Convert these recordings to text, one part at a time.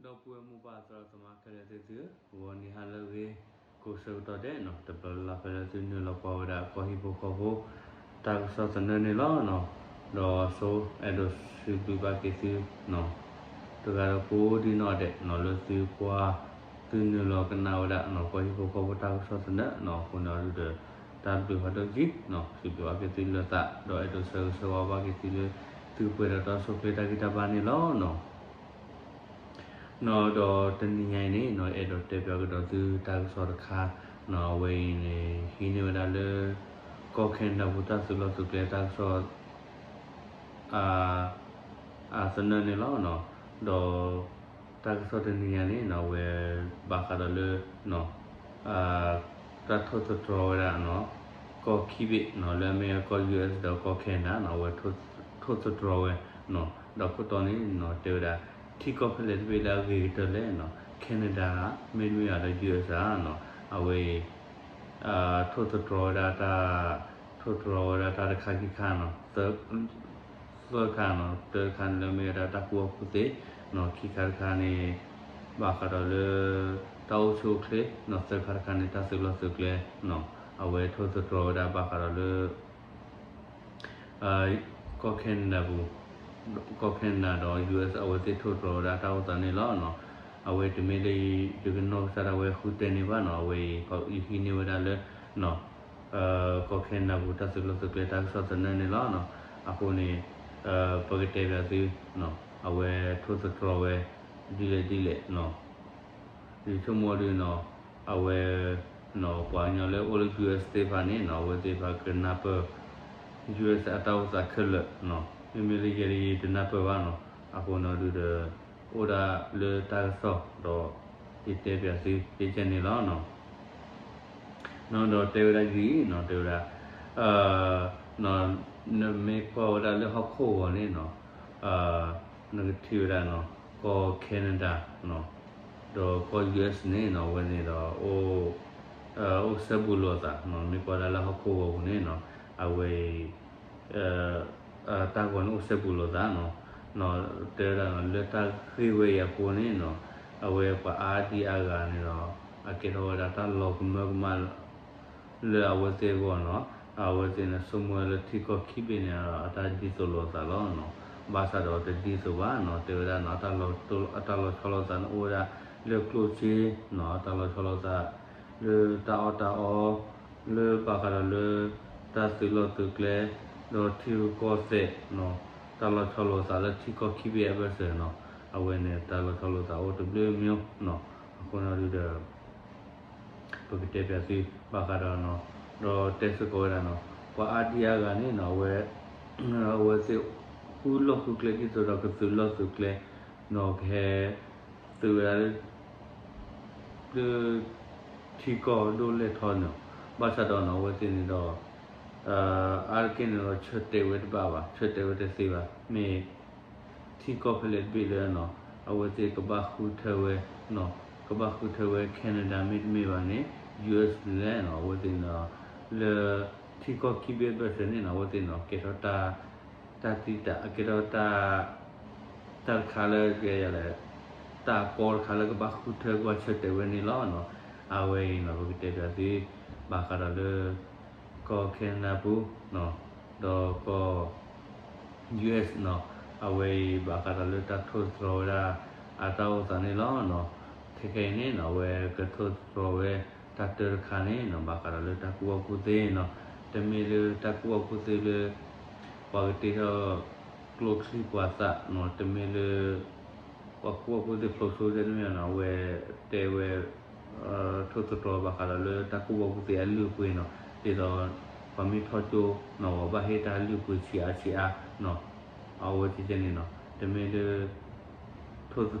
ဒီပုၢ်ဝဲၢ်မိၢ်ပၢ်သရၣ်သမါခဲလၢာ်သ့ၣ်သုဧၢ, ဂီၤနံၤဟါလၢအဂ့ၤ ကိးဆၢကတီၢ်ဒဲးနီၤ, တဘျီလၢ်လၢ်ဖဲလၢသုနုာ်လီၤကွၢ်ဝဲဒၣ်ကီၢ်ဟံၣ်ဖိဃီဖိ တၢ်ကစီၣ်သနၢၣ်န့ၣ်လီၤနီၤ. ဒီးဆိအဲၣ်ဒိးစံးဘျုးဘၣ်က့ၤသုနီၤ, တဂၤဒီးကိးဒံနီၢ်ဒဲးနီၤ လၢသုကွၢ် သုနုာ်လီၤကနၣ်ဝဲဒၣ်နီၤ ကီၢ်ဟံၣ်ဖိဃီဖိတၢ်ကစီၣ်သနၢၣ်နီၤ. အဃိန့ၣ်အဒုဒီး တၢ်ဘျုးဖးဒိၣ်က့ၤနီၤ, စံးဘျုးဘၣ်က့ၤသုလၢသး ဒီးအဲၣ်ဒိးဆၢဂ့ၤဆၢဝါဘၣ်က့ၤသုလၢ သုပှဲၤဒီးတီဆိချ့တၢ်ဂံၢ်တၢ်ဘါန့ၣ်လီၤနီၤ. နီၤ ဒီးတနံၤညါအံၤန့ၣ်နီၤ အဲၣ်ဒိးတဲပၠးကဒီးသုတၢ်ကစီၣ်တခါနီၤ, အဝဲအံၤန့ၣ် ဟံးန့ၢ်ဝဲဒၣ်လၢ ကီၢ်ခဲနဒၤပူၤတၢ်သုးလီၢ်သုးကျဲတၢ်ကစီၣ် အသနၢၣ်န့ၣ်လီၤနီၤ. ဒီးတၢ်ကစီၣ်တနံၤညါန့ၣ်နီၤ အဝဲဘၣ်ဃးဒီးလၢ တၢ်ထိၣ်သတြီၤဝဲဒၣ်နီၤ ကီၢ်ခံဘ့ၣ်နီၤ လၢအမ့ၢ်ကီၢ် ယူၢ်အ့ၣ် ဒီးကီၢ်ခဲနဒၤနီၤ အဝဲထိၣ်သတြီၤဝဲနီၤ. ဒီးခိၣ်တီန့ၣ်နီၤ တဲဝဲဒၣ် ထံကီၢ်ဖဲလဲၣ်တဘ့ၣ်လၢအဂ့ၤကတၢၢ်လဲၣ်နီၤ, ခဲနဒၤဧါ မ့တမ့ၢ်ဧါဒီး ယူၢ်အ့ၣ်ဧါနီၤ. အဝဲအံၤ ထိၣ်သတြီၤဝဲဒၣ်တၢ် ထိၣ်သတြီၤဝဲဒၣ်တၢ်တခါခံခါနီၤ သၢခါနီၤ, တၢတခါန့ၣ်လၢမ့ၢ်ဝဲဒၣ်တၢ်ကူၣ်ဘၣ်ကူၣ်သ့နီၤ, ခံခါတခါန့ၣ် ဘၣ်ဃးဒီးလၢ တၢ်အိၣ်ဆူၣ်အိၣ်ချ့နီၤ, သၢခါတခါန့ၣ် တၢ်သုးလီၢ်သုးကျဲနီၤ, အဝဲထိၣ်သတြီၤဝဲဒၣ်ဘၣ်ဃးဒီးလၢ ကီၢ်ခဲနဒၤပူၤ ကီၢ်ခဲနဒၤဒီး ယူၢ်အ့ၣ် အဝဲသ့ၣ်ထိၣ်သတြီၤဝဲဒၣ်တၢ်အိၣ်သးန့ၣ်လီၤနီၤ. အဝဲတမ့ၢ်လၢယကနီၢ်ကစၢ်ဒၣ်ဝဲဃုတဲန့ၢ်ဘၣ်နီၤ, အဝဲအံၤ ယဟံးန့ၢ်ဝဲဒၣ်လၢ ကီၢ်ခဲနဒၤပူၤတၢ်သုးလီၢ်သုးကျဲတၢ်ကစီၣ်သနၢၣ်န့ၣ်လီၤနီၤ. အဃိန့ၣ် ပကတဲပၠးသု အဝဲထိၣ်သတြီၤဝဲ ဒ်လဲၣ်ဒ်လဲၣ်နီၤ. ယဆိကမိၣ်ဒ်နီၤ အဝဲ ပှၤကညီလၢအိၣ်လၢ ယူၢ်အ့ၣ် သ့ၣ်တဖၣ်န့ၣ်နီၤ အဝဲသ့ၣ်တဖၣ်ကနၢ်ပၢၢ် ယူၢ်အ့ၣ် အတၢ်အိၣ်သးခဲလၢာ်နီၤ, မ့မ့ၢ်လၢယဲဒၣ်ယတနၢ်ပၢၢ်ဘၣ်နီၤ. အဃိန့ၣ်ဒုးဒီး အိၣ်ဒၣ်လၢတၢ်ကစီၣ်ဒီး ယတဲပၠးသု ကဲကဲန့ၣ်လီၤနီၤ. နီၤဒီးတဲဝဲဒၣ်ယံၤနီၤ တဲဝဲဒၣ် နမ့ၢ်ကွၢ်ဝဲဒၣ်လၢဟီၣ်ခိၣ်ဂီၤန့ၣ်နီၤ နကထံၣ်ဝဲဒၣ်နီၤ ကီၢ်ခဲနဒၤ ဒီးကီၢ် ယူၢ်အ့ၣ် န့ၣ်နီၤ အဝဲန့ၣ်ဒီး အိၣ်စဲဘူးလိာ်သးနီၤ, မ့ၢ်ကွၢ်ဒၣ်လၢဟီၣ်ခိၣ်ဂီၤပူၤန့ၣ်နီၤ အဝဲအံၤ တၢ်ဂီၤန့ၣ်အိၣ်စဲဘူးလိာ်သးနီၤ. တဲဝဲဒၣ်နီၤ လၢတၢ်ဂ့ၢ်ဝဲအံၤအဃိန့ၣ်နီၤ အဝဲပှၤအါဒံအါဂၤန့ၣ်ဒီး အကဲထီၣ်ဝဲဒၣ်တၢ်လီၤကမၢကမၣ် လၢအဝဲသ့ၣ်အဂီၢ်နီၤ. အဝဲသ့ၣ်န့ၣ် ဆိကမိၣ်ဝဲလၢထံကီၢ်ခံဘ့ၣ်န့ၣ် အတၢ်ဒ်သိးလိာ်သးလီၤနီၤ. ဘၣ်ဆၣ်ဒီးတဒ်သိးဘၣ်နီၤ, တဲဝဲဒၣ်နီၤ အတၢ်လီၤဆီလိာ်သးန့ၣ်အိၣ်ဝဲဒၣ်လၢကျိၣ်စ့နီၤ, အတၢ်လီၤဆီလိာ်သး လၢတၢ်အီၣ်တၢ်အီ လၢဘၣ်ဃးဒီးလၢ တၢ်သုးလီၢ်သုးကျဲ ဒီးထံရူၢ်ကီၢ်သဲးနီၤ, တၢ်လီၤဆီလိာ်သးလၢထံကီၢ်ခံဘ့ၣ်အဘၢၣ်စၢၤနီၤ. အဝဲန့ၣ် တၢ်လီၤဆီလိာ်သးအိၣ်တဘျုးမံၤနီၤ. အဃိန့ၣ်ဒုးဒီး ပကတဲပၠးသုဘၣ်ဃးဒီးနီၤ, ဒီးတဲစ့ၢ်ကီးဝဲဒၣ်နီၤ ပှၤအါဒံအါဂၤန့ၣ်နီၤ အဝဲ အဝဲသ့ၣ်ဃုလီၢ်ဃုကျဲဒ်သိးဒီးကသုးလီၢ်သုးကျဲနီၤ, ကဟဲ သုးဝဲဒၣ်လၢ လၢ ထံကီၢ်ဒိၣ်လဲၢ်ထီန့ၣ်, ဘၣ်ဆၣ်ဒီးနီၤ အဝဲသ့ၣ်န့ၣ်ဒီး အါတက့ၢ်န့ၣ်ဒီး ဆၢတဲာ်ဝဲတဘၣ်ဘၣ်, ဆၢတဲာ်ဝဲတသ့ဘၣ်. မ့ၢ် ထံကီၢ်ဖဲလဲၣ်တဘ့ၣ်လၢနီၤ အဝဲသ့ၣ်ကဘၣ်ဃုထၢဝဲ ကဘၣ်ဃုထၢဝဲ Canada မ့တမ့ၢ်ဘၣ်န့ၣ် US လဲၣ်နီၤ, အဝဲသ့ၣ်န့ၣ်ဒီး လၢ ထံကီၢ်ခံဘ့ၣ်အဘၢၣ်စၢၤန့ၣ်နီၤ အဝဲသ့ၣ်န့ၣ်ဒီး ကဲထီၣ်တၢ် တၢ်တံာ်တာ် အကဲထီၣ်တၢ် တၢ်တခါလၢကလဲၣ် တၢ်ကီတခါလၢကဘၣ်ဃုထၢကဘၣ်ဆၢတဲာ်ဝဲန့ၣ်လီၤနီၤ. အဝဲအံၤနီၤ ပကတဲပၠးသု ဘၣ်ဃးဒီးလၢ ကီၢ် Canada ပူၤ ဒီးကီၢ် US နီၤ, အဝဲအံၤဘၣ်ဃးဒီးလၢတၢ်ထိၣ်သတြီၤဝဲဒၣ် အတၢ်အိၣ်သးန့ၣ်လီၤနီၤ. ခဲခဲအံၤန့ၣ်နီၤ အဝဲကထိၣ်သတြီၤဝဲ တၢ်တၢတခါန့ၣ်နီၤ ဘၣ်ဃးဒီးလၢတၢ်ကူၣ်ဘၣ်ကူၣ်သ့နီၤ, တမ့ၢ်လၢတၢ်ကူၣ်ဘၣ်ကူၣ်သ့လၢ ပှၤကတ့ထီၣ် ကျိချံပှၤသးနီၤ, တမ့ၢ်လၢ ပှၤကူၣ်ဘၣ်ကူၣ်သ့ဖျိးစိတမ့ၢ်နီၤ, အဝဲတဲဝဲ ထိၣ်သတြီၤဘၣ်ဃးဒီးလၢတၢ်ကူၣ်ဘၣ်ကူၣ်သ့အလုၢ်အပှ့ၤနီၤ, ဒ်သိး ပှၤမ့ၢ်ထီၣ်ကၠိနီၤ ပှၤဘၣ်ဟ့ၣ်တၢ်လုၢ်ပှ့ၤဆံးအါဆံးအါနီၤ, အဝဲသ့ၣ်န့ၣ်နီၤ, တမ့ၢ်လၢ ထိၣ်သတြီၤ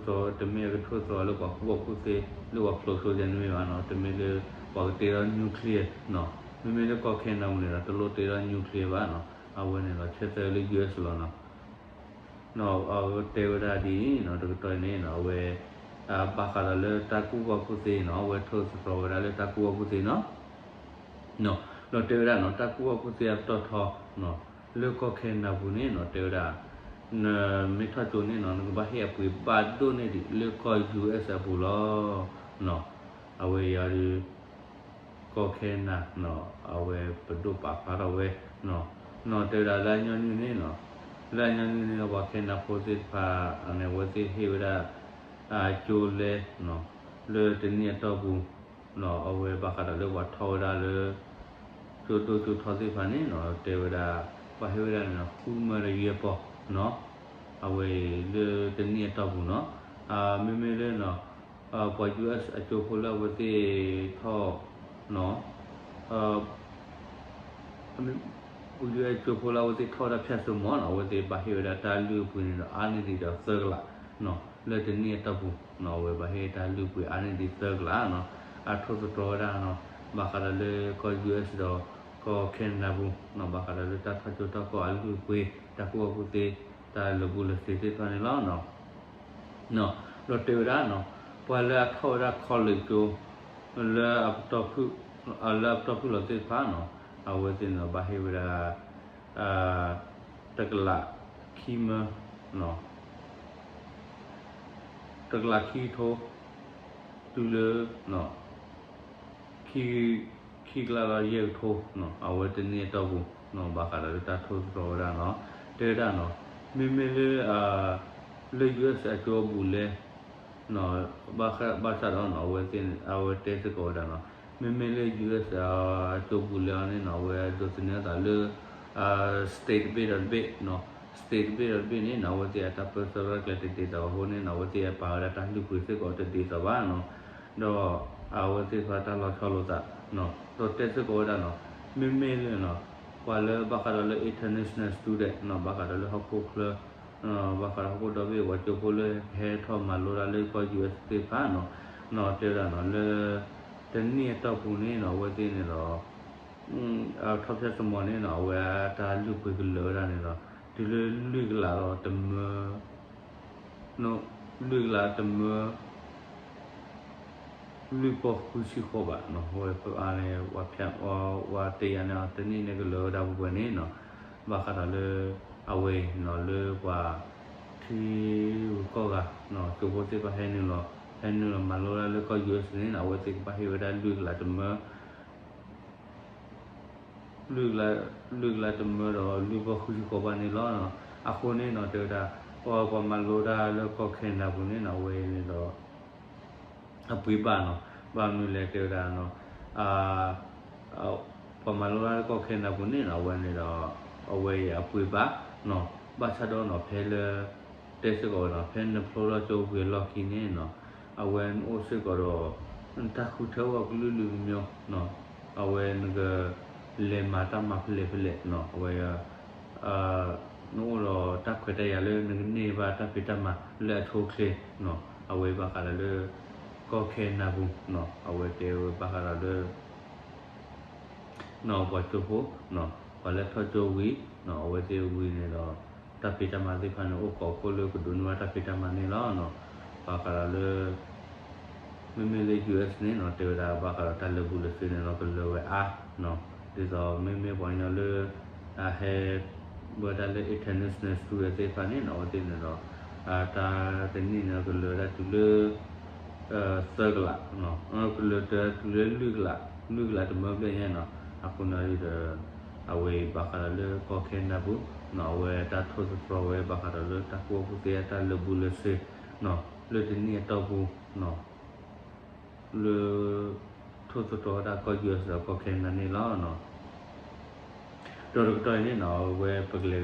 တမ့ၢ်အကထိၣ်သတြီၤလၢပှၤကူၣ်ဘၣ်ကူၣ်သ့ လၢပှၤဖျိးစိတမ့ၢ်ဘၣ်နီၤ, တမ့ၢ်လၢ ပှၤကတ့ထီၣ် nuclear နီၤ, မ့မ့ၢ်လၢကီၢ် Canada ပူၤန့ၣ်ဒီး တလိၣ်တ့ထီၣ် nuclear ဘၣ်နီၤ, အဝဲန့ၣ်ဒီး ဆၢတဲာ်လၢ US လီၤနီၤ. နီၤ အဝဲတဲဝဲဒၣ်ဒ်အံၤနီၤ, တကတီၢ်အံၤန့ၣ်နီၤ အဝဲ ဘၣ်ဃးဒီးလၢတၢ်ကူၣ်ဘၣ်ကူၣ်သ့နီၤ, အဝဲထိၣ်သတြီၤဝဲဒၣ်လၢတၢ်ကူၣ်ဘၣ်ကူၣ်သ့နီၤ. နီၤ ဒီးတဲဝဲဒၣ်နီၤ တၢ်ကူၣ်ဘၣ်ကူၣ်သ့အပတီၢ်ထီနီၤ, လၢကီၢ် Canada ပူၤန့ၣ်နီၤ တဲဝဲဒၣ် နမ့ၢ်ထီၣ်ကၠိန့ၣ်နီၤ နကဘၣ်ဟ့ၣ်အပှ့ၤဘၣ်ဒိၣ်န့ၢ်ဒံးလၢကီၢ် ယူၢ်အ့းအ့း အပူၤလီၤ. အဝဲအံၤဒီး ကီၢ် Canada နီၤ အဝဲပဒိၣ်ပာ်ဖျါထီၣ်ဝဲ နီၤတဲဝဲဒၣ်လၢအညီနုၢ်န့ၣ်နီၤ လၢအညီနုၢ်န့ၣ် ပှၤ Canada ဖိသ့ၣ်တဖၣ်န့ၣ် အဝဲသ့ၣ်ဟ့ၣ်ဝဲဒၣ် ကၠိလဲ လၢတနံၣ်အတီၢ်ပူၤ အဝဲဘၣ်ဃးဒီးလၢပှၤထီၣ်ဝဲဒၣ်လၢ ကၠိဒိၣ်ကၠိထီသ့ၣ်တဖၣ်န့ၣ်နီၤ တဲဝဲဒၣ် ပှၤဟ့ၣ်ဝဲဒၣ်န့ၣ် ဃုမၢဒီးယဲၢ်ပီၢ် နီၤ အဝဲအံၤလၢတနံၣ်အတီၢ်ပူၤနီၤ မ့မ့ၢ်လၢ ပှၤ ယူၢ်အ့းအ့း အကၠိဖိလၢအဝဲသ့ၣ်ထီၣ် နီၤ ယူၢ်အ့းအ့း ကၠိဖိလၢအဝဲသ့ၣ်ထီၣ်ဝဲဒၣ်ဖၠၣ်စိမိၤနီၤ အဝဲသ့ၣ်ဘၣ်ဟ့ၣ်ဝဲဒၣ်တၢ်လုၢ်ပှ့ၤန့ၣ်ဒီး အါန့ၢ်ဒံးဒီးသၢကလး နီၤ လၢတနံၣ်အတီၢ်ပူၤနီၤ အဝဲဘၣ်ဟ့ၣ်တၢ်လုၢ်ပှ့ၤအါန့ၢ်ဒံးသၢကလးနီၤ အထိၣ်သတြီၤဝဲဒၣ်နီၤ ဘၣ်ဃးဒီးလၢကီၢ် ယူၢ်အ့းအ့း ဒီးကီၢ် Canada ပူၤနီၤ ဘၣ်ဃးဒီးလၢတၢ်ထီၣ်ကၠိထီၣ်ကီၢ်အလုၢ်အပှ့ၤ တၢ်ကူၣ်ဘၣ်ကူၣ်သ့ တၢ်လၢာ်ဘူၣ်လၢာ်စ့ၤသ့ၣ်တဖၣ်န့ၣ်လီၤ. ဒီးတဲဝဲဒၣ်နီၤ ပှၤလၢအထီၣ်ဝဲဒၣ် college ကၠိ လၢအပတီၢ်ဖုၣ် လၢအပတီၢ်ဖုၣ်လီၤသ့ၣ်တဖၣ်နီၤ အဝဲသ့ၣ်န့ၣ်ဘၣ်ဟ့ၣ်ဝဲဒၣ် တကလးခံမၢ တကလးခံကထိ တုၤလၢ ခံ ခံကလးဒီးယဲၢ်ကထိ အဝဲတနံၣ်အတီၢ်ပူၤ ဘၣ်ဃးဒီးလၢတၢ်ထိၣ်သတြီၤဝဲဒၣ်နီၤ တဲဝဲဒၣ်နီၤ မ့မ့ၢ်လၢ လၢ ယူၢ်အ့းအ့း အကၠိအဘူးအလဲ ဘၣ်ဆၣ်ဒီးနီၤ အဝဲသ့ၣ် အဝဲတဲစ့ၢ်ကီးဝဲဒၣ်နီၤ မ့မ့ၢ်လၢ ယူၢ်အ့းအ့း အကၠိဘူးအလဲအီၤန့ၣ်နီၤ အဝဲဒိးသန့ၤအသးလၢ state တဘ့ၣ်ဒီးတဘ့ၣ်နီၤ state တဘ့ၣ်ဒီးတဘ့ၣ်န့ၣ်နီၤ အဝဲသ့ၣ်အတၢ်ပၢဆှၢတၢ်ကျဲၤတဒ်သိးအဃိန့ၣ်နီၤ အဝဲသ့ၣ်အပာ်ဝဲဒၣ်တၢ်လုၢ်ပှ့ၤစ့ၢ်ကီးတဒ်သိးဘၣ်နီၤ ဒီးအဝဲသ့ၣ်တဖၣ်တၢ်လီၤဆီလိာ်သး ဒီးတဲစ့ၢ်ကီးဝဲဒၣ်နီၤ မ့မ့ၢ်လၢ ပှၤလၢဘၣ်ဃးဒီးလၢ international student နီၤ ဘၣ်ဃးဒီးလၢဟီၣ်ခိၣ်ချၢ ဘၣ်ဃးဒီးဟီၣ်ခိၣ်ဒီဘ့ၣ် ပှၤကၠိဖိလၢဟဲထီၣ်မၤလိတၢ်လၢကီၢ် ယူၢ်အ့းအ့း သ့ၣ်တဖၣ်နီၤ တဲဝဲဒၣ်နီၤ လၢ တနံၣ်အတီၢ်ပူၤန့ၣ်နီၤ အဝဲသ့ၣ်န့ၣ်ဒီး ထီၣ်ဖၠၣ်စိမိၤန့ၣ်နီၤ အဝဲအတၢ်လုၢ်ပှ့ၤကလၢာ်ဝဲဒၣ်န့ၣ်ဒီး တုၤလၢလွံၢ်ကလးဒီးတမၢ လွံၢ်ကလးတမၢ လွံၢ်ပီၢ်ဃုဆံဃိးဘးနီၤ အဝဲဖဲအါန့ၣ် ပှၤဖၠၣ် ပှၤတယာ်န့ၣ် တနံၣ်န့ၣ်ကလၢာ်ဝဲဒၣ်ပှဲၤပှဲၤန့ၣ်နီၤ ဘၣ်ဃးဒီးလၢ အဝဲအံၤနီၤ လၢပှၤ ထံဂုၤကီၢ်ဂၤ ကၠိဖိသ့ၣ်တဖၣ်ဟဲနုာ်လီၤ ဟဲနုာ်လီၤမၤလိတၢ်လၢကီၢ် ယူၢ်အ့းအ့း န့ၣ်နီၤ အဝဲသ့ၣ်ကဘၣ်ဟ့ၣ်ဝဲဒၣ်လွံၢ်ကလးတမၢ လွံၢ်ကလး လွံၢ်ကလးတမၢဒီးလွံၢ်ပီၢ်ဃုဆံဃိးဘးန့ၣ်လီၤ. အဃိန့ၣ်နီၤ တဲဝဲဒၣ် ပှၤမၤလိတၢ်လၢကီၢ် Canada ပူၤန့ၣ်နီၤ အဝဲန့ၣ်ဒီး အပှ့ၤဘၣ်နီၤ ဘၣ်မနုၤလဲၣ်တဲဝဲဒၣ်နီၤ ပှၤမၤလိတၢ်လၢကီၢ် Canada ပူၤန့ၣ်နီၤ အဝဲန့ၣ်ဒီး အဝဲအံၤအပှ့ၤဘၣ်နီၤ ဘၣ်ဆၣ်ဒီးနီၤ ဖဲလၢ တဲစ့ၢ်ကီးဝဲနီၤ ဖဲနဖျိထီၣ်ကၠိဝံၤအလီၢ်ခံန့ၣ်နီၤ အဝဲနအိၣ်စ့ၢ်ကီးဒီး နတၢ်ဃုထၢအိၣ်အကလုာ်ကလုာ်ကမျိုးနီၤ အဝဲနက လဲၤမၤတၢ်မၤဖဲလဲၣ်ဖဲလဲၣ်နီၤ အဝဲ နအိၣ်ဒီးတၢ်ခွဲးတၢ်ယာ်လၢနကန့ၢ်ဘၣ်တၢ်ဖံးတၢ်မၤလၢအဆိအချ့နီၤ အဝဲဘၣ်ဃးဒီးလၢ ကီၢ် Canada ပူၤနီၤ အဝဲတဲဝဲဘၣ်ဃးဒီးလၢ နီၤ ပှၤကၠိဖိနီၤ ပှၤလၢထီၣ်ကၠိဝံၤနီၤ အဝဲသ့ၣ်ဝံၤန့ၣ်ဒီး တၢ်ဖံးတၢ်မၤသ့ၣ်တဖၣ်န့ၣ် အိၣ်ခိးခိၣ်လၢကဒိးန့ၢ်ဘၣ်တၢ်ဖံးတၢ်မၤန့ၣ်လီၤနီၤ ဘၣ်ဃးဒီးလၢ မ့မ့ၢ်လၢ ယူၢ်အ့းအ့း န့ၣ်နီၤ တဲဝဲဒၣ်ဘၣ်ဃးဒီးတၢ်လၢာ်ဘူၣ်လၢာ်စ့ၤန့ၣ်နီၤ ကလၢာ်ဝဲအါနီၤ ဒ်သိးမ့မ့ၢ်ပှၤကညီလၢ အဟဲ ဝဲဒၣ်လၢ international student သ့ၣ်တဖၣ်န့ၣ်နီၤ အဝဲသ့ၣ်န့ၣ်ဒီး တၢ်တနံၣ်န့ၣ်ကလၢာ်ဝဲဒၣ်တုၤလၢ သၢကလး ကလၢာ်တုၤလၢလွံၢ်ကလး လွံၢ်ကလးတမၢဘျဲၣ်ညါနီၤ အဃိန့ၣ်ဒီး အဝဲဘၣ်ဃးဒီးလၢကီၢ် Canada ပူၤနီၤ အဝဲတၢ်ထိၣ်သတြီၤဝဲဘၣ်ဃးဒီးလၢတၢ်ကူၣ်ဘၣ်ကူၣ်သ့အတၢ်လၢာ်ဘူၣ်လၢာ်စ့ၤနီၤ လၢတနံၣ်အတီၢ်ပူၤနီၤ လၢ ထိၣ်သတြီၤဝဲဒၣ်ကီၢ် ယူၢ်အ့းအ့း ဒီးကီၢ် Canada န့ၣ်လီၤနီၤ ဒီးတကတီၢ်အံၤန့ၣ်နီၤ အဝဲပကလဲၤကဒီးလၢ ဘၣ်ဃးဒီးလၢတၢ်အိၣ်ဆူၣ်အိၣ်ချ့ဝဲၤကျိၤနီၤ နီၤ အဝဲအံၤနီၤ ကီၢ် Canada န့ၣ်နီၤ အဝဲအိၣ်ဒီး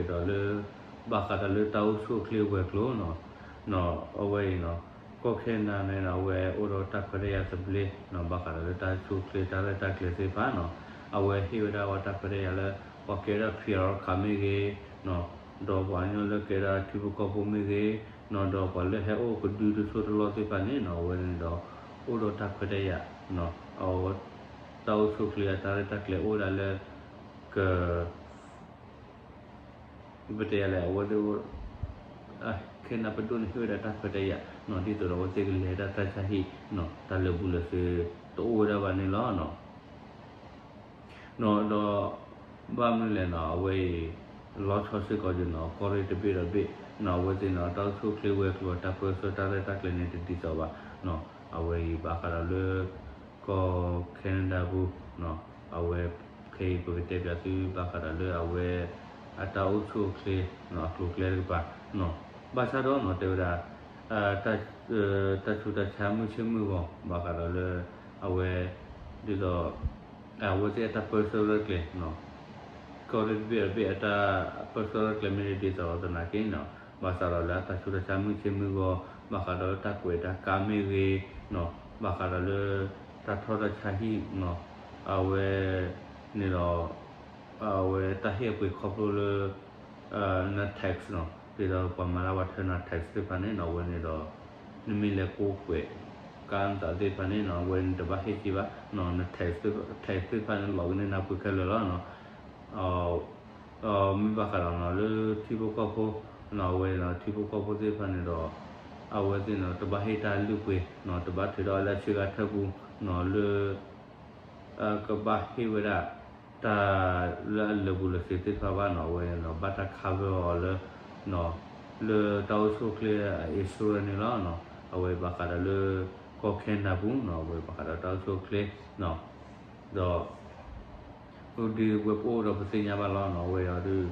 တၢ်ခွဲးတၢ်ယာ်သဘျ့နီၤ ဘၣ်ဃးဒီးလၢတၢ်အိၣ်ဆူၣ်အိၣ်ချ့တၢ်ရဲၣ်တၢ်ကျဲၤသ့ၣ်တဖၣ်နီၤ အဝဲဟ့ၣ်ဝဲဒၣ်ဝဲတၢ်ခွဲးတၢ်ယာ်လၢ ပှၤကဲဒၣ် PR ခးမ့ၢ်ဂ့ၤနီၤ ဒီးပှၤကညီလၢကဲဒၣ်ထံဖိကီၢ်ဖိမ့ၢ်ဂ့ၤနီၤ ဒီးပှၤလၢဟဲအိၣ်ကဒုတစိၢ်တလီၢ်သ့ၣ်တဖၣ်န့ၣ်နီၤ အဝဲန့ၣ်ဒီး အိၣ်ဒီးတၢ်ခွဲးတၢ်ယာ်နီၤ အဝဲ တၢ်အိၣ်ဆူၣ်အိၣ်ချ့အတၢ်ရဲၣ်တၢ်ကျဲၤအိၣ်ဝဲဒၣ်လၢ က ပတဲယၤလဲၣ် အဝဲသ့ၣ် Canada ပဒိၣ်န့ၣ်ဟ့ၣ်ဝဲဒၣ်တၢ်ခွဲးတၢ်ယာ်နီၤ ဒ်သိးဒီးအဝဲသ့ၣ်ကလဲၤတၢ်တၢ်ဆါဟံၣ်နီၤ တၢ်လၢာ်ဘူၣ်လၢာ်စ့ၤတအိၣ်ဝဲဒၣ်ဘၣ်န့ၣ်လီၤနီၤ နီၤ ဒီး ဘၣ်မနုၤလဲၣ်နီၤ အဝဲအံၤ လီၤဆီစ့ၢ်ကီးယနီၤ ကီၢ်ရ့ၣ်တဘ့ၣ်ဒီးတဘ့ၣ် အဝဲသ့ၣ်န့ၣ် တၢ်အိၣ်ဆူၣ်အိၣ်ချ့ဝဲၤကျိၤ တၢ်ပၢဆှၢတၢ်ရဲၣ်တၢ်ကျဲၤန့ၣ် တဒ်သိးဘၣ်. အဝဲအံၤဘၣ်ဃးဒီးလၢ ကီၢ် Canada ပူၤ အဝဲ ခဲအံၤပကတဲပၠးသုဘၣ်ဃးဒီးလၢအဝဲ အတၢ်အိၣ်ဆူၣ်အိၣ်ချ့ အကျိၤအကျဲတကပၤ ဘၣ်ဆၣ်ဒီးနီၤ တဲဝဲဒၣ် တၢ်ဆူးတၢ်ဆါမုၢ်ဆ့ၣ်မုၢ်ဂီၤ ဘၣ်ဃးဒီးလၢ အဝဲ ဒ်သိး အဝဲသ့ၣ်အတၢ်ပၢဆှၢရဲၣ်ကျဲၤ ကီၢ်ရ့ၣ်တဘ့ၣ်အဘ့ၣ်အတၢ်ပၢဆှၢရဲၣ်ကျဲၤမ့ၢ်ဒ်သိးသနာ်က့ ဘၣ်ဆၣ်ဒီးလၢအတၢ်ဆူးတၢ်ဆါမုၢ်ဆ့ၣ်မုၢ်ဂီၤ ဘၣ်ဃးဒီးလၢတၢ်ကွဲးတၢ်ကါမ့ၢ်ဂ့ၤ ဘၣ်ဃးဒီးလၢ တၢ်ထီၣ်တၢ်ဆါဟံၣ် အဝဲ န့ၣ်ဒီး အဝဲတၢ်ဟ့ၣ်အပှ့ၤခီဖျိလၢ န tax နီၤ ဒ်သိးပှၤမၤတၢ်ဝဲထၢနၤ tax သ့ၣ်တဖၣ်န့ၣ်နီၤ အဝဲန့ၣ်ဒီး နမ့ၢ်လဲၤကိးကွဲး ကါနသးသ့ၣ်တဖၣ်န့ၣ်နီၤ အဝဲန့ၣ်တဘၣ်ဟ့ၣ်က့ၤဘၣ်နီၤ န tax သ့ၣ်တဖၣ်န့ၣ် လီၤကန့ၢ်နၢ်ပှ့ၤခဲလၢာ်လီၤနီၤ မ့ၢ်ဘၣ်ဃးဒီးနီၤ လၢထံဖိကီၢ်ဖိ နီၤ အဝဲနီၤ ထံဖိကီၢ်ဖိသ့ၣ်တဖၣ်န့ၣ်ဒီး အဝဲသ့ၣ်န့ၣ် တဘၣ်ဟ့ၣ်တၢ်လုၢ်ပှ့ၤနီၤ တဘၣ်ထုးထီၣ်လၢအဆ့ကၤထၢၣ်ပူၤနီၤ လၢ ကဘၣ်ဟ့ၣ်ဝဲဒၣ် တၢ်လၢအလၢာ်ဘူၣ်လၢာ်စ့ၤသ့ၣ်တဖၣ်ဘၣ်နီၤ အဝဲန့ၣ်ဒီး ဘၣ်တၢ် cover အီၤလၢ လၢတၢ်အိၣ်ဆူၣ်အိၣ်ချ့အ insurance န့ၣ်လီၤနီၤ အဝဲဘၣ်ဃးဒီးလၢ ကီၢ် Canada ပူၤနီၤ အဝဲဘၣ်ဃးဒီးတၢ်အိၣ်ဆူၣ်အိၣ်ချ့နီၤ ဒီး ဒ်ဝဲပအိၣ်ဒီးပသ့ၣ်ညါဘၣ်လီၤနီၤ အဝဲအံၤဒုး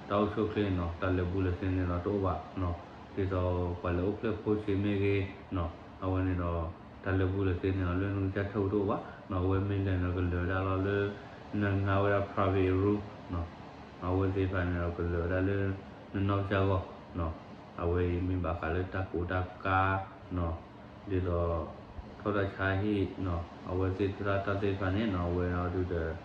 တၢ်အိၣ်ဆူၣ်အိၣ်ချ့နီၤ တၢ်လၢာ်ဘူၣ်လၢာ်စ့ၤန့ၣ်ဒီးတအိၣ်ဘၣ်နီၤ ဒ်သိးပှၤလဲၤအိၣ်ဖျဲၣ်ဖိစ့ၤမ့ၢ်ဂ့ၤနီၤ အဝဲန့ၣ်ဒီး တၢ်လၢာ်ဘူၣ်လၢာ်စ့ၤန့ၣ်ဒီး လၢနကစၢ်ထၢၣ်ပူၤတအိၣ်ဘၣ်နီၤ အဝဲမ့ၢ်လဲၤနီၤ ကလၢာ်ဝဲဒၣ်လီၤလၢ နငါဝဲဒၣ် private room နီၤ အဝဲသ့ၣ်တဖၣ်န့ၣ်ဒီး ကလၢာ်ဝဲဒၣ်လၢ နနီၢ်ကစၢ်ဂီၢ်နီၤ အဝဲအံၤမ့ၢ်ဘၣ်ဃးလၢတၢ်ကိးတၢ်ကါနီၤ ဒ်သိး ထီၣ်တၢ်ဆါဟံၣ်နီၤ အဝဲသ့ၣ်တဖၣ်တၢ်သ့ၣ်တဖၣ်န့ၣ်နီၤ အဝဲအံၤဒုးဒီး ဒ်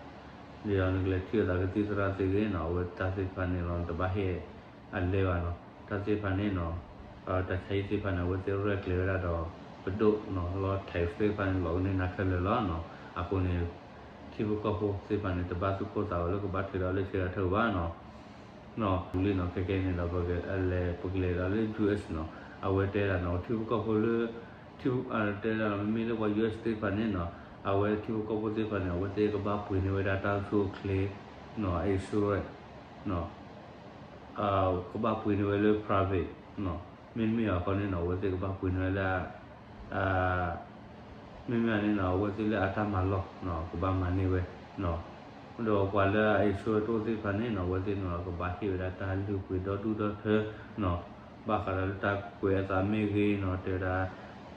သိးနကလဲၤထံၣ်အသးကသံၣ်သရၣ်သ့ၣ်ဂ့ၤနီၤ အဝဲတၢ်သ့ၣ်တဖၣ်န့ၣ်လီၤ နတဘၣ်ဟ့ၣ်အလဲဘၣ်နီၤ တၢ်သ့ၣ်တဖၣ်န့ၣ်နီၤ တၢ်ဆါဟံၣ်သ့ၣ်တဖၣ်န့ၣ် အဝဲသ့ၣ်ရဲၣ်ကျဲၤဝဲဒၣ်ဒီး ပဒိၣ်နီၤ လီၤ tax သ့ၣ်တဖၣ်န့ၣ် လီၤကန့ၢ်နၤခဲလၢာ်လီၤနီၤ အဃိန့ၣ် ထံဖိကီၢ်ဖိသ့ၣ်တဖၣ်န့ၣ် တဘၣ်သူၣ်ကိၢ်သးဂီၤလၢကဘၣ်ထုးဒီးလၢဆ့ကၤထၢၣ်ဘၣ်နီၤ နီၤ ပူၤလံနီၤ ခဲကဲန့ၣ်ဒီး ပကလဲၤဒီးလၢ ယူၢ်အ့းနီၤ အဝဲတဲဒၣ်နီၤ ထံဖိကီၢ်ဖိလၢ ထံ တဲဒၣ်မ့မ့ၢ်လၢပှၤ ယူၢ်အ့းသ့ၣ်တဖၣ်န့ၣ်နီၤ အဝဲထံဖိကီၢ်ဖိသ့ၣ်တဖၣ်န့ၣ် အဝဲသ့ၣ်ကဘၣ်ပှ့ၤန့ၢ်ဝဲဒၣ်တၢ်အိၣ်ဆူၣ်အိၣ်ချ့နီၤ insurance နီၤ ကဘၣ်ပှ့ၤန့ၢ်ဝဲလၢ private နီၤ မ့တမ့ၢ်အဃိန့ၣ်နီၤ အဝဲသ့ၣ်ကဘၣ်ပှ့ၤန့ၢ်ဝဲလၢ မ့မ့ၢ်န့ၣ်နီၤ အဝဲသ့ၣ်လၢအတၢ်မၤလီၢ်နီၤ ကဘၣ်မၤန့ၢ်ဝဲနီၤ ဒီးပှၤလၢအ insurance တအိၣ်သ့ၣ်တဖၣ်န့ၣ်နီၤ အဝဲသ့ၣ်န့ၣ်ဒီး ကဘၣ်ဟ့ၣ်ဝဲဒၣ်တၢ်လုၢ်ပှ့ၤဒီဒူၣ်ဒီထၢနီၤ ဘၣ်ဃးဒီးလၢတၢ်ကွဲးအသးမ့ၢ်ဂ့ၤနီၤ တဲဝဲဒၣ်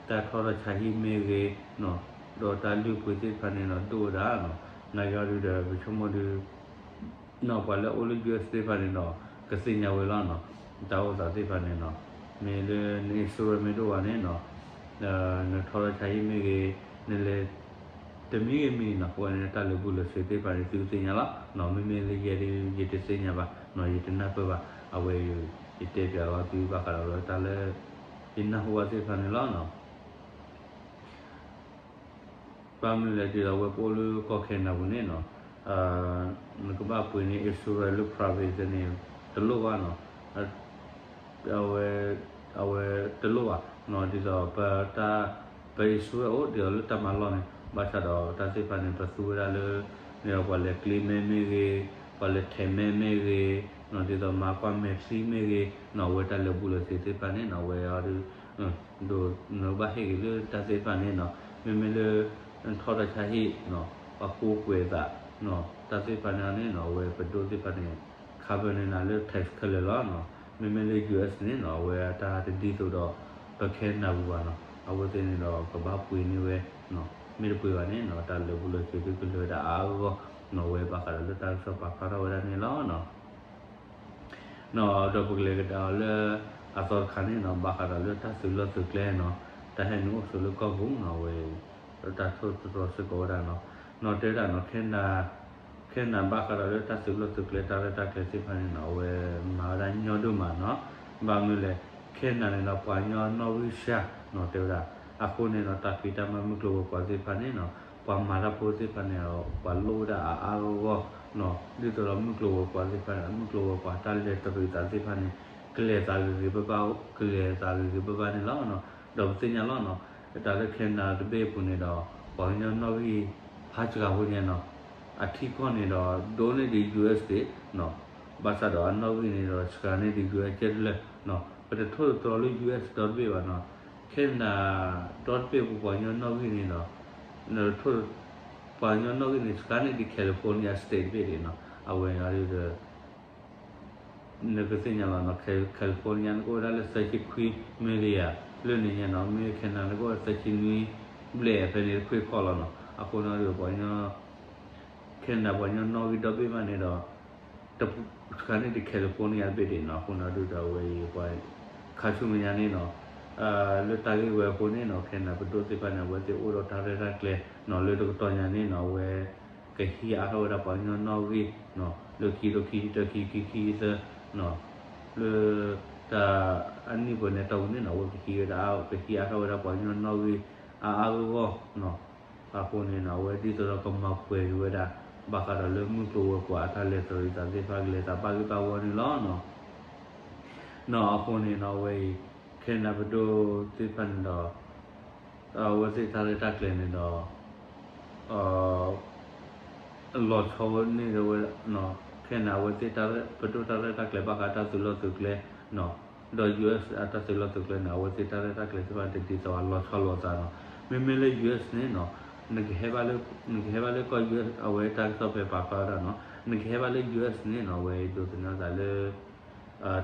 တၢ်ထီၣ်တၢ်ဆါဟံၣ်မ့ၢ်ဂ့ၤနီၤ ဒီးတၢ်လုၢ်ပှ့ၤသ့ၣ်တဖၣ်န့ၣ်နီၤ ဒိၣ်ဝဲဒၣ်နီၤ နာ်က့အီၤဒုးဒီး ပဆိကမိၣ်ဒုး နီၤ ပှၤလၢအအိၣ်လၢ ယူၢ်အ့းသ့ၣ်တဖၣ်န့ၣ်ဒီး ကသ့ၣ်ညါဝဲလီၤနီၤ တၢ်အိၣ်သးသ့ၣ်တဖၣ်န့ၣ်နီၤ မ့ၢ်လၢန insurance မ့ၢ်ဒိၣ်ဘၣ်န့ၣ်နီၤ နထီၣ်တၢ်ဆါဟံၣ်မ့ၢ်ဂ့ၤ နလဲၤ တမံၤဂ့ၤမံၤနီၤ အဝဲန့ၣ် တၢ်လၢာ်ဘူၣ်လၢာ်စ့ၤသ့ၣ်တဖၣ်န့ၣ် သုကသ့ၣ်ညါလီၤနီၤ မ့မ့ၢ်လၢယဲဒုး ယတသ့ၣ်ညါဘၣ်နီၤ ယတနၢ်ပၢၢ်ဘၣ် အဝဲ ယတဲပၠးလီၤသုဘၣ်ဃးဒီးလၢတၢ်လၢ ယနၢ်ဟူဘၣ်သ့ၣ်တဖၣ်န့ၣ်လီၤနီၤ ဘၣ်မနုၤလဲၣ်ဒ်သိး အဝဲပအိၣ်လၢကီၢ် Canada ပူၤန့ၣ်နီၤ နကဘၣ်ပှ့ၤန့ၢ် insurance လၢ private န့ၣ် တလိၣ်ဘၣ်နီၤ အဝဲ အဝဲတလိၣ်ဘၣ်နီၤ ဒ်သိးပတၢ် ပ insurance အိၣ်ဒ်သိးလၢတၢ်မၤလီၢ်န့ၣ် ဘၣ်ဆၣ်ဒီးတၢ်သ့ၣ်တဖၣ်န့ၣ် ပသူဝဲဒၣ်လၢ ပှၤလဲၤကျ့မဲမ့ၢ်ဂ့ၤ ပှၤလဲၤထဲးမဲမ့ၢ်ဂ့ၤနီၤ ဒ်သိးမၤကွၢ်မဲာ်ချံမ့ၢ်ဂ့ၤနီၤ အဝဲတၢ်လၢာ်ဘူၣ်လၢာ်စ့ၤသ့ၣ်တဖၣ်န့ၣ်နီၤ အဝဲအီၤဒုး ဒိးနဘၣ်ဟ့ၣ်က့ၤလၢတၢ်သ့ၣ်တဖၣ်န့ၣ်နီၤ မ့မ့ၢ်လၢ ထီၣ်တၢ်ဆါဟံၣ်နီၤ ပှၤကိးကွဲးသးနီၤ တၢ်သ့ၣ်တဖၣ်န့ၣ်န့ၣ်နီၤ အဝဲပဒိၣ်သ့ၣ်တဖၣ်န့ၣ် cover န့ၢ်နၤလၢ tax ခဲလၢာ်လီၤနီၤ မ့မ့ၢ်လၢ ယူၢ်အ့းန့ၣ်နီၤ အဝဲတၢ်တဒ်သိးဒီး ပ Canada ပူၤဘၣ်နီၤ အဝဲသ့ၣ်န့ၣ်ဒီးကဘၣ်ပှ့ၤန့ၢ်ဝဲနီၤ မ့ၢ်တပှ့ၤဘၣ်န့ၣ်နီၤ တၢ်လၢာ်ဘူၣ်လၢာ်စ့ၤဒုးကလၢာ်ဝဲဒၣ်အါအါဂီၢ်ဂီၢ်နီၤ အဝဲဘၣ်ဃးဒီးလၢတၢ်ကစီၣ်ပာ်ဖျါထီၣ်ဝဲဒၣ်န့ၣ်လီၤနီၤ နီၤ ဒီးပကလဲၤကဒါအီၤလၢ အသီတခါန့ၣ်နီၤ ဘၣ်ဃးဒီးလၢတၢ်သုးလီၢ်သုးကျဲနီၤ တၢ်ဟဲနုာ်အိၣ်ဆိးလၢကီၢ်ပူၤနီၤ အဝဲ တၢ်ထိၣ်သတြီၤစ့ၢ်ကီးဝဲဒၣ်နီၤ နီၤတဲဒၣ်နီၤ ခဲနၤ ခဲနၤဘၣ်ဃးဒီးလၢတၢ်သုးလီၢ်သုးကျဲတၢ်ရဲၣ်တၢ်ကျဲၤသ့ၣ်တဖၣ်န့ၣ်နီၤ အဝဲမၤဝဲဒၣ်ညီဒိၣ်မးနီၤ ဘၣ်မနုၤလဲၣ် ခဲနၤန့ၣ်နီၤ ပှၤကညီနီၣ်ဂံၢ်စှၤနီၤ တဲဝဲဒၣ် အဃိန့ၣ်နီၤ တၢ်ဖံးတၢ်မၤမုၢ်ကျိၤဝဲၤကွာ်သ့ၣ်တဖၣ်န့ၣ်နီၤ ပှၤမၤတၢ်ဖိသ့ၣ်တဖၣ်န့ၣ် ပှၤလိၣ်ဝဲဒၣ်အါအါဂီၢ်ဂီၢ်နီၤ ဒ်သိးဒီးမုၢ်ကျိၤဝဲၤကွာ်သ့ၣ်တဖၣ်န့ၣ် မုၢ်ကျိၤဝဲၤကွာ်တၢ်လဲၤတရံးသးသ့ၣ်တဖၣ်န့ၣ် ကလဲၤသးဂ့ၤဂ့ၤဘၣ်ဘၣ် ကလဲၤသးဂ့ၤဂ့ၤဘၣ်ဘၣ်န့ၣ်လီၤနီၤ ဒီးပသ့ၣ်ညါလီၤနီၤ တၢ်လၢခဲနၤတဘ့ၣ်အပူၤန့ၣ်ဒီး ပှၤကညီနီၣ်ဂံၢ်ဖးစှၤဖိညါနီၤ အထံကီၢ်န့ၣ်ဒီး ဒိၣ်န့ၢ်ဒံး ယူၢ်အ့း နီၤ ဘၣ်ဆၣ်ဒီးအနီၣ်ဂံၢ်န့ၣ်ဒီး စှၤန့ၢ်ဒံး ယူၢ်အ့း ကဲတလၢာ်နီၤ ပတထိၣ်သတြီၤလၢ US ဒီတဘ့ၣ်ဘၣ်နီၤ, Canada ဒီတဘ့ၣ်ပပှၤကညီနီၣ်ဂံၢ်န့ၣ်ဒီး ထိၣ် ပှၤကညီနီၣ်ဂံၢ်န့ၣ် စှၤန့ၢ်ဒံး California State တဘ့ၣ်န့ၣ်နီၤ, အဝဲဒၣ်ဒီး နကသ့ၣ်ညါလီၤနီၤ, California နကအိၣ်ဝဲဒၣ်လၢသၢဆံခွံ million လၢန့ၣ်ညါနီၤ, မ့ၢ် Canada နကအိၣ်သၢဆံနွံဘျဲၣ်ဖဲန့ၣ်တခွ့ၣ်ခီၣ်လီၤနီၤ, အဃိန့ၣ်ဒီးပှၤကညီ Canada ပှၤကညီနီၣ်ဂံၢ်ဒီဘ့ၣ်မးန့ၣ်ဒီး တစှၤန့ၢ်ဒံး California တဘ့ၣ်ဒံးနီၤ, အဃိန့ၣ်ဒီးအဝဲအံၤ ပှၤ ခါဆူမဲာ်ညါန့ၣ်နီၤ, လၢတၢ်ဂ့ၢ်ဝဲအဃိန့ၣ်နီၤ, Canada ပဒိၣ်သ့ၣ်တဖၣ်န့ၣ် အဝဲသ့ၣ်အိၣ်ဒီးတၢ်ရဲၣ်တၢ်ကျဲၤနီၤ, လၢတကတီၢ်ညါန့ၣ်နီၤ, အဝဲ ကဟံးအါထီၣ်ဝဲဒၣ်ပှၤကညီနီၣ်ဂံၢ်နီၤ, လၢခံထိခံဆံတၢ ခံဆံခံ ခံဆံသၢနီၤ, လၢ တၢ်အနံၣ်ပှဲၤန့ၣ်အတီၢ်ပူၤန့ၣ်နီၤ, အဝဲကဟံးဝဲဒၣ် ကဟံးအါထီၣ်ဝဲဒၣ်ပှၤကညီနီၣ်ဂံၢ် အါအါဂီၢ်ဂီၢ်နီၤ, အဃိန့ၣ်နီၤ, အဝဲဒ်သိးဒီးကမၤပှဲၤက့ၤဝဲဒၣ် ဘၣ်ဃးဒီးလၢမုၢ်ကျိၤဝဲၤကွာ်အတၢ်လဲၤသရံးသးသ့ၣ်တဖၣ် ကလဲၤသးဘၣ်ဂ့ၢ်ဘၣ်ဝီန့ၣ်လီၤနီၤ. အဃိန့ၣ်နီၤ, အဝဲအံၤ Canada ပဒိၣ်သ့ၣ်တဖၣ်န့ၣ်ဒီး အဝဲသ့ၣ်တၢ်ရဲၣ်တၢ်ကျဲၤန့ၣ်ဒီး လီၤဆီန့ၢ်ဝဲ Canada အဝဲသ့ၣ်ပဒိၣ်တၢ်ရဲၣ်တၢ်ကျဲၤဘၣ်ဃးတၢ်သုးလီၢ်သုးကျဲနီၤ, ဒီး US အတၢ်သုးလီၢ်သုးကျဲန့ၣ် အဝဲသ့ၣ်တၢ်ရဲၣ်တၢ်ကျဲၤသ့ၣ်တဖၣ်တဒ်သိးဘၣ် လီၤဆီလိာ်အသးနီၤ. မ့မ့ၢ်လၢ US န့ၣ်နီၤ, နကဟဲဘၣ်လၢ နကဟဲဘၣ်လၢကီၢ် US အဝဲတၢ်ကစီၣ်ဖဲပာ်ဖျါဝဲဒၣ်နီၤ, နကဟဲဘၣ်လၢ US န့ၣ်နီၤ, အဝဲဒိးသန့ၤသးလၢ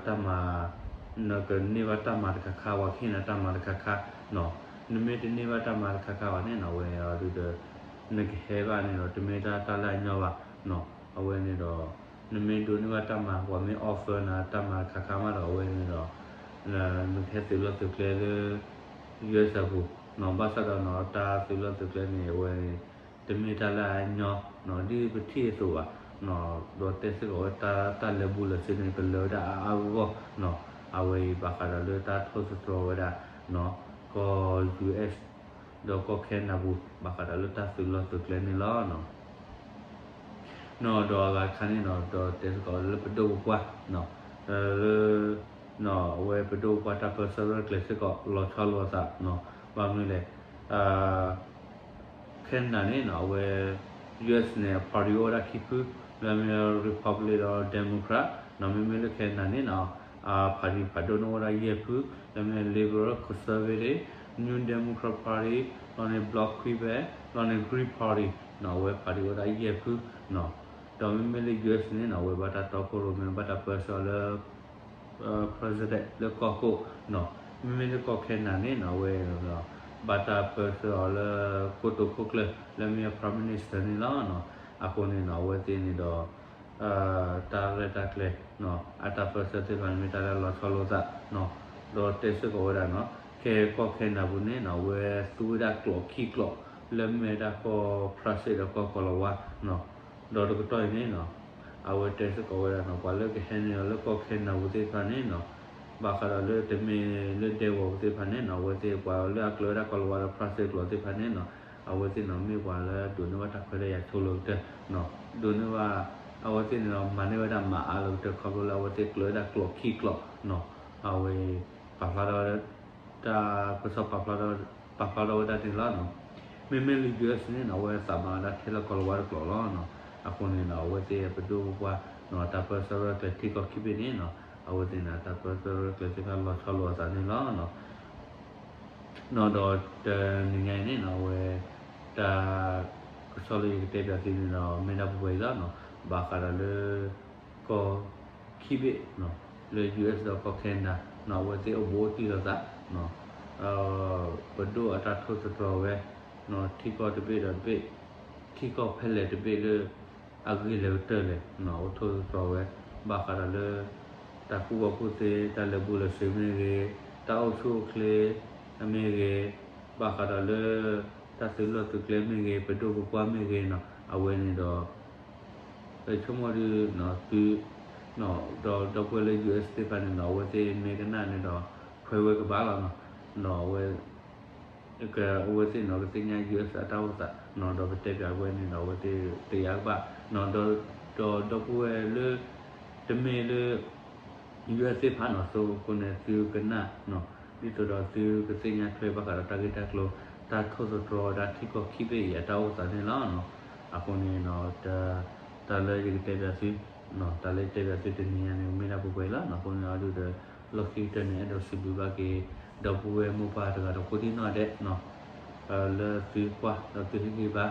တၢ်မၤ နကန့ၢ်ဘၣ်တၢ်မၤတခါခါ ပှၤကဟ့ၣ်နၤတၢ်မၤတခါခါနီၤ, နမ့ၢ်တန့ၢ်ဘၣ်တၢ်မၤတခါခါဘၣ်န့ၣ်နီၤ, အဝဲအံၤဒီး နကဟဲဘၣ်န့ၣ်ဒီး တမ့ၢ်တၢ်တၢ်လၢအညီဘၣ်နီၤ, အဝဲန့ၣ်ဒီး နမ့ၢ်ဒိးန့ၢ်ဘၣ်တၢ်မၤ ပှၤမ့ၢ် offer နၤတၢ်မၤတခါခါမးဒီး အဝဲန့ၣ်ဒီး နကဟဲသုးလီၢ်သုးကျဲလၢ US အပူၤနီၤ, ဘၣ်ဆၣ်ဒီးနီၤ တၢ်သုးလီၢ်သုးကျဲန့ၣ် အဝဲ တမ့ၢ်တၢ်လၢအညီနီၤ, ဒ်ပထံၣ်အသိးဘၣ်နီၤ, ဒီးတဲစ့ၢ်ကီးဝဲတၢ် တၢ်လၢာ်ဘူၣ်လၢာ်စ့န့ၣ် ကလၢာ်ဝဲဒၣ်အါအါဂီၢ်ဂီၢ်နီၤ, အဝဲအံၤဘၣ်ဃးဒီးလၢတၢ်ထိၣ်သတြီၤဝဲဒၣ်နီၤ, ကီၢ် US ဒီးကီၢ် Canada ပူၤ ဘၣ်ဃးဒီးလၢတၢ်သုးလီၢ်သုးကျဲန့ၣ်လီၤနီၤ. နီၤဒီးအဂၤတခါန့ၣ်နီၤ, ဒီးတဲစ့ၢ်ကီးလၢပဒိၣ်ပပှၢ်နီၤ, လၢ နီၤ အဝဲပဒိၣ်ပပှၢ်တၢ်ပၢဆှၢရဲၣ်ကျဲၤစ့ၢ်ကီး လီၤဆီလိာ်အသးနီၤ, ဘၣ်မနုၤလဲၣ် Canada န့ၣ်နီၤ အဝဲ US န့ၣ် party အိၣ်ဝဲဒၣ်ခံဖု, လၢမ့ၢ် Republican ဒီး Democrat နီၤ, မ့မ့ၢ်လၢ Canada န့ၣ်နီၤ အ party ဖးဒိၣ်န့ၣ်အိၣ်ဝဲဒၣ်ယဲၢ်ဖု, လၢမ့ၢ် Liberal, Conservative, New Democrat Party, လီၤန့ၣ် Bloc Quebec, လီၤန့ၣ် Green Party နီၤ, အဝဲ party အိၣ်ဝဲဒၣ်ယဲၢ်ဖုနီၤ, ဒီးမ့မ့ၢ်လၢ US န့ၣ်နီၤ အဝဲဘၣ်တၢ်တီခိၣ်ရိၣ်မဲ ဘၣ်တၢ်ပၢဆှၢအီၤလၢ president လၢကီၢ်ခိၣ်နီၤ, မ့မ့ၢ်လၢကီၢ် Canada န့ၣ်နီၤ အဝဲ ဘၣ်တၢ်ပၢဆှၢအီၤလၢ ခိၣ်တိာ်ခိၣ်ကျၢၢ် လၢမ့ၢ် Prime Minister န့ၣ်လီၤနီၤ, အဃိန့ၣ်နီၤ အဝဲသ့ၣ်န့ၣ်ဒီး တၢ်ရဲၣ်တၢ်ကျဲၤနီၤ အတၢ်ပၢဆှၢသ့ၣ်တဖၣ်န့ၣ် မ့ၢ်တၢ်လၢလီၤဆီလိာ်သးနီၤ, ဒီးတဲစ့ၢ်ကီးဝဲဒၣ်နီၤ ခဲကီၢ် Canada ပူၤန့ၣ်နီၤ အဝဲသူဝဲဒၣ်ကျိာ်ခံကျိာ် လၢမ့ၢ်ဝဲဒၣ်ကီၢ် France ဒီးကီၢ်ကီၤလၤဝါနီၤ, ဒီးတကတီၢ်အံၤန့ၣ်နီၤ အဝဲတဲစ့ၢ်ကီးဝဲဒၣ်နီၤ ပှၤလၢကဟဲန့ၢ်အီၤလၢကီၢ် Canada ပူၤသ့ၣ်တဖၣ်န့ၣ်နီၤ ဘၣ်ဃးဒီးလၢတမ့ၢ်လၢဒဲကဝီၤပူၤသ့ၣ်တဖၣ်န့ၣ်နီၤ အဝဲသ့ၣ်ပှၤလၢအကျၢၤဝဲဒၣ်ကီၤလၤဝါဒီး France ကျိာ်သ့ၣ်တဖၣ်န့ၣ်နီၤ အဝဲသ့ၣ်နီၤ မ့ၢ်ပှၤလၢဒိးန့ၢ်ဘၣ်တၢ်ခွဲးတၢ်ယာ်ဆိလၢကတၢၢ်နီၤ, ဒိးန့ၢ်ဘၣ် အဝဲသ့ၣ်န့ၣ်ဒီး မၤန့ၢ်ဝဲဒၣ်မၤအါလၢကတၢၢ် ခီဖျိလၢအဝဲသ့ၣ်ကျၢၤဝဲဒၣ်ကျိာ်ခံကျိာ်နီၤ, အဝဲ ပာ်ဖျါထီၣ် တၢ်ကစီၣ်ပာ်ဖျါထီၣ် ပာ်ဖျါထီၣ်ဝဲဒၣ်န့ၣ်လီၤနီၤ. မ့မ့ၢ်လၢ US န့ၣ်နီၤ အဝဲသးမၤဝဲဒၣ်ထဲလၢကီၤလၤဝါတကျိာ်လီၤနီၤ. အဃိန့ၣ်ဒီး အဝဲသ့ၣ်ပဒိၣ်ပပှၢ်နီၤ တၢ်ပၢဆှၢရဲၣ်ကျဲၤထံကီၢ်ခံဘ့ၣ်န့ၣ်နီၤ အဝဲသ့ၣ်န့ၣ် တၢ်ပၢဆှၢရဲၣ်ကျဲၤသ့ၣ်တဖၣ်လီၤဆီလိာ်အသးန့ၣ်လီၤနီၤ. နီၤဒီးတနံၤညါအံၤန့ၣ်နီၤ အဝဲ တၢ်ကစီၣ်လၢယကတဲပၠးသုန့ၣ်ဒီး မ့ၢ်ဒၣ်ပှဲၤပှဲၤအံၤလီၤနီၤ. ဘၣ်ဃးဒီးလၢ ကီၢ်ခံဘ့ၣ်နီၤ လၢ US ဒီးကီၢ် Canada နီၤ အဝဲသ့ၣ်အိၣ်ဘူးအိၣ်တံၢ်လိာ်သးနီၤ ပဒိၣ်အတၢ်ထိၣ်သတြီၤဝဲနီၤ ထံကီၢ်တဘ့ၣ်ဒီးတဘ့ၣ် ထံကီၢ်ဖဲလဲၣ်တဘ့ၣ်လၢ အဂ့ၤလၢကတၢၢ်လဲၣ်နီၤ အိၣ်ထိၣ်သတြီၤဝဲ ဘၣ်ဃးဒီးလၢ တၢ်ကူၣ်ဘၣ်ကူၣ်သ့ တၢ်လၢာ်ဘူၣ်လၢာ်စ့မ့ၢ်ဂ့ၤ တၢ်အိၣ်ဆူၣ်အိၣ်ချ့မ့ၢ်ဂ့ၤ ဘၣ်ဃးဒီးလၢ တၢ်သုးလီၢ်သုးကျဲမ့ၢ်ဂ့ၤ ပဒိၣ်ပပှၢ်မ့ၢ်ဂ့ၤနီၤ အဝဲန့ၣ်ဒီး ပဆိကမိၣ်ဒုး သု ဒီးဒီပုၢ်ဝဲၢ်လၢ US သ့ၣ်တဖၣ်န့ၣ်နီၤ အဝဲသ့ၣ်မ့ၢ်ကနၣ်န့ၣ်ဒီး ခွဲးဝဲကဘၣ်လီၤနီၤ ဒီးအဝဲ အဝဲသ့ၣ်နီၤ ကသ့ၣ်ညါ US အတၢ်အိၣ်သးနီၤ ဒီးပတဲပၠးဝဲန့ၣ်ဒီး အဝဲသ့ၣ်တယာ်ကဘၣ်နီၤ ဒီးဒီပုၢ်ဝဲၢ်လၢ တမ့ၢ်လၢ US သ့ၣ်တဖၣ်နီၤ အဃိန့ၣ် သုကနၣ်နီၤ ဒ်သိးဒီးသုကသ့ၣ်ညါထွဲဘၣ်ဃးဒီးတၢ်ဂ့ၢ်တၢ်ကျိၤ တၢ်ထိၣ်သတြီၤဝဲဒၣ်ထံကီၢ်ခံဘ့ၣ်အံၤအတၢ်အိၣ်သးန့ၣ်လီၤနီၤ. အဃိန့ၣ်နီၤ တၢ်လၢယကတဲပၠးသု တၢ်လၢယတဲပၠးသုတနံၤညါန့ၣ် မ့ၢ်ဒၣ်ပှဲၤပှဲၤအံၤလီၤနီၤ. အဃိန့ၣ်အဒုးဒီး လီၢ်ခံကတၢၢ်န့ၣ် အဲၣ်ဒိးစံးဘျုးဘၣ်က့ၤ ဒီပုၢ်ဝဲၢ်မိၢ်ပၢ်တဂၤဒီးကိးဒံနီၢ်ဒဲး လၢသုကွၢ်ဒီးသုဟ့ၣ်ဂံၢ်ဘါ,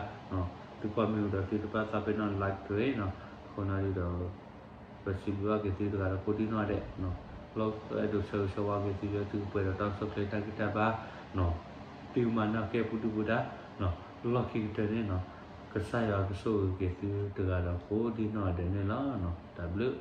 သုကွၢ်မ့ၢ်ဝံၤဒီးသုတဘၣ်သးပ့ၤနီၣ် like တဂ့ၤနီၤ. အဃိန့ၣ်ဒီး ပစံးဘျုးဘၣ်က့ၤသုတဂၤဒီးကိးဒံနီၢ်ဒဲး, လၢအဲၣ်ဒိးဆၢဂ့ၤဆၢဝါက့ၤသုလၢသုကပှဲၤဒီးတၢ်အိၣ်ဆူၣ်အိၣ်ချ့တၢ်ဂံၢ်တၢ်ဘါ, သုကမၤနၢၤကဲပူၤဒုၣ်ပူၤဒါ, လီၢ်ခံကတၢၢ်န့ၣ်နီၤ, ကစၢ်ယွၤကဆိၣ်ဂ့ၤက့ၤသုတဂၤဒီးကိးဒံနီၢ်ဒဲးန့ၣ်လီၤ. တၢ်ဘျုး